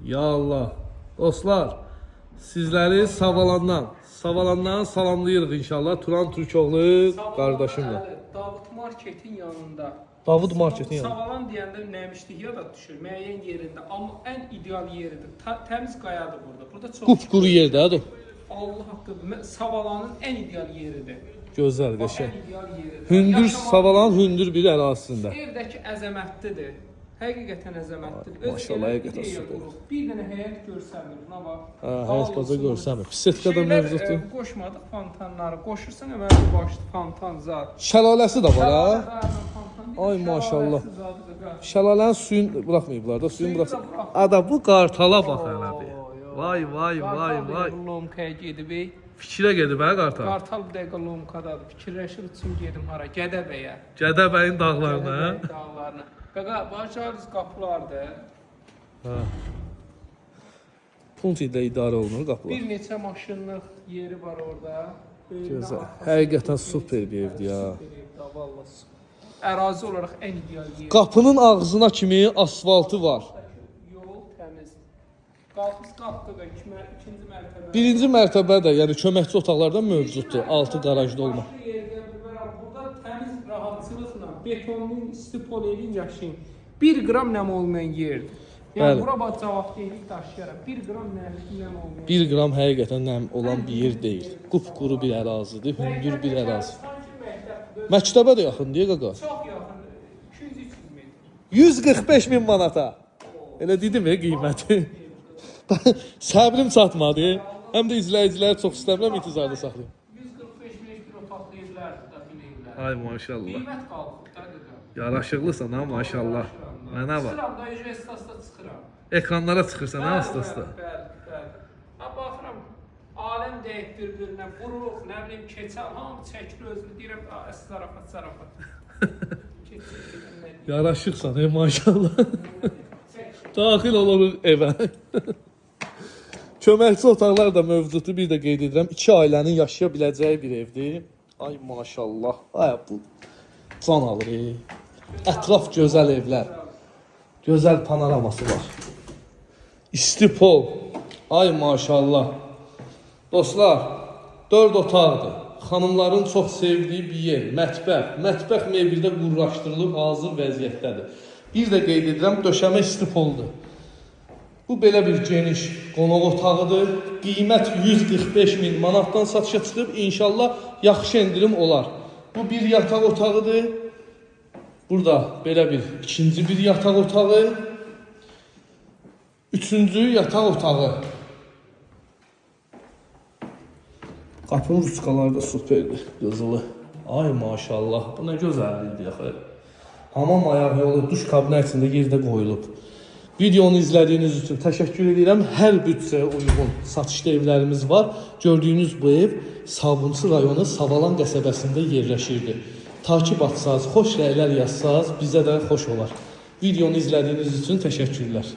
Ya Allah. Dostlar, sizləri Savalandan salamlayırıq inşallah. Turan Türkoğlu qardaşımla. Bəli, Davud marketin yanında. Davud marketin yanında. Savalan deyəndə nəmişlik yada düşür müəyyən yerində, amma ən ideal yeridir. Təmiz qayadır burada. Burada çox Qupquru yerdədir. Allah haqqı Savalanın ən ideal yeridir. Gözəl, Bax, qəşəng. ən ideal yeridir. Hündür Yaşamaq- Savalan hündür bir ərazisində. Evdəki əzəmətlidir. Həqiqətən əzəmətlidir. Öz Maşallah, elə həqiqətən ideya super. qurub. Bir dənə həyət görsənmir. Buna bax. Hə, həyət baca Olsun. görsənmir. Setka da Şeylər, mövcuddur. Qoşmadıq fontanları. Qoşursan əməli başlı fontan zat. Şəlaləsi də var ha. Fontan, Ay, maşallah. şəlaləsi zadı da qar. Şəlalənin suyun buraxmayıblar da, suyun Suyunu burax. da buraxmayıb. Ada bu qartala bax hələ bir. Oy, oy. Vay vay vay Qartal vay. bir Lomkaya gedib. Fikrə gedib hə qartal. Qartal bir dəqiqə Lomkadadır. Fikirləşir uçum gedim hara? Gədəbəyə. Gədəbəyin dağlarına. hə? Gədəbəy dağlarına. Qaqa, bacarız qapılardır. Hə. Punt ilə idarə olunur qapılar. Bir neçə maşınlıq yeri var orada. Böyrünə Gözəl. arxası Həqiqətən bir super bir evdir ya. Super evdir, vallahi. Ərazi olaraq ən ideal yer. Qapının ağzına kimi asfaltı var. Yol təmiz. Qalxız qalxdı da ikinci mərtəbə. Birinci mərtəbə də, yəni köməkçi otaqlar da mövcuddur. Altı qarajda olma. Başqa yerdə bilmərəm, burada təmiz rahatçılıqla betonun isti pol elin yaşayın. 1 qram nəm olmayan yerdir. Yəni Bəli. bura bax cavab deyilik daşıyaram. 1 qram nəm olmayan. 1 qram həqiqətən nəm olan bir yer deyil. Qupquru bir ərazidir, hündür bir ərazi. Sanki məktəbdir. Məktəbə də yaxındır qaqa. Çox yaxındır. 200-300 metr. 145 min manata. Elə dedim ya qiyməti. Səbrim çatmadı. Həm də izləyiciləri çox istəmirəm intizarda saxlayım. 145 min bir otaqlı evlərdir da evlər. Ay maşallah. Qiymət qalxıb da qaqa. Yaraşıqlısan ha maşallah. Mənə bax. Çıxıram da icra esasda çıxıram. Ekranlara çıxırsan ha asta-asta. Bəli, bəli. Ha baxıram, aləm dəyib bir-birinə, vururuq, nə bilim, keçən, hamı çəkir özünü, deyirəm, zarafat, zarafat. Keçir, gedim, nə deyim. Yaraşıqsan ey maşallah. Çək. Daxil oluruq evə. Köməkçi otaqlar da mövcuddur. Bir də qeyd edirəm, iki ailənin yaşaya biləcəyi bir evdir. Ay maşallah. Ay bu can alır. Ey. Ətraf gözəl evlər. Gözəl panoraması var. İsti pol. Ay maşallah. Dostlar, 4 otaqdır. Xanımların çox sevdiyi bir yer, mətbəx. Mətbəx mebeldə qurlaşdırılıb hazır vəziyyətdədir. Bir də qeyd edirəm, döşəmə isti poldur. Bu belə bir geniş qonaq otağıdır. Qiymət 145 min manatdan satışa çıxıb. İnşallah yaxşı endirim olar. Bu bir yataq otağıdır. Burada belə bir ikinci bir yataq otağı. Üçüncü yataq otağı. Qapının ruçkaları da superdir, qızılı. Ay maşallah, bu nə gözəllikdir axı. Hamam ayaq yolu, duş kabinə içində yerdə qoyulub. Videonu izlədiyiniz üçün təşəkkür edirəm. Hər büdcəyə uyğun satışda evlərimiz var. Gördüyünüz bu ev Sabunçu rayonu Savalan qəsəbəsində yerləşirdi. Takip atsaz, xoş rəylər yazsaz bizə də xoş olar. Videonu izlədiyiniz üçün təşəkkürlər.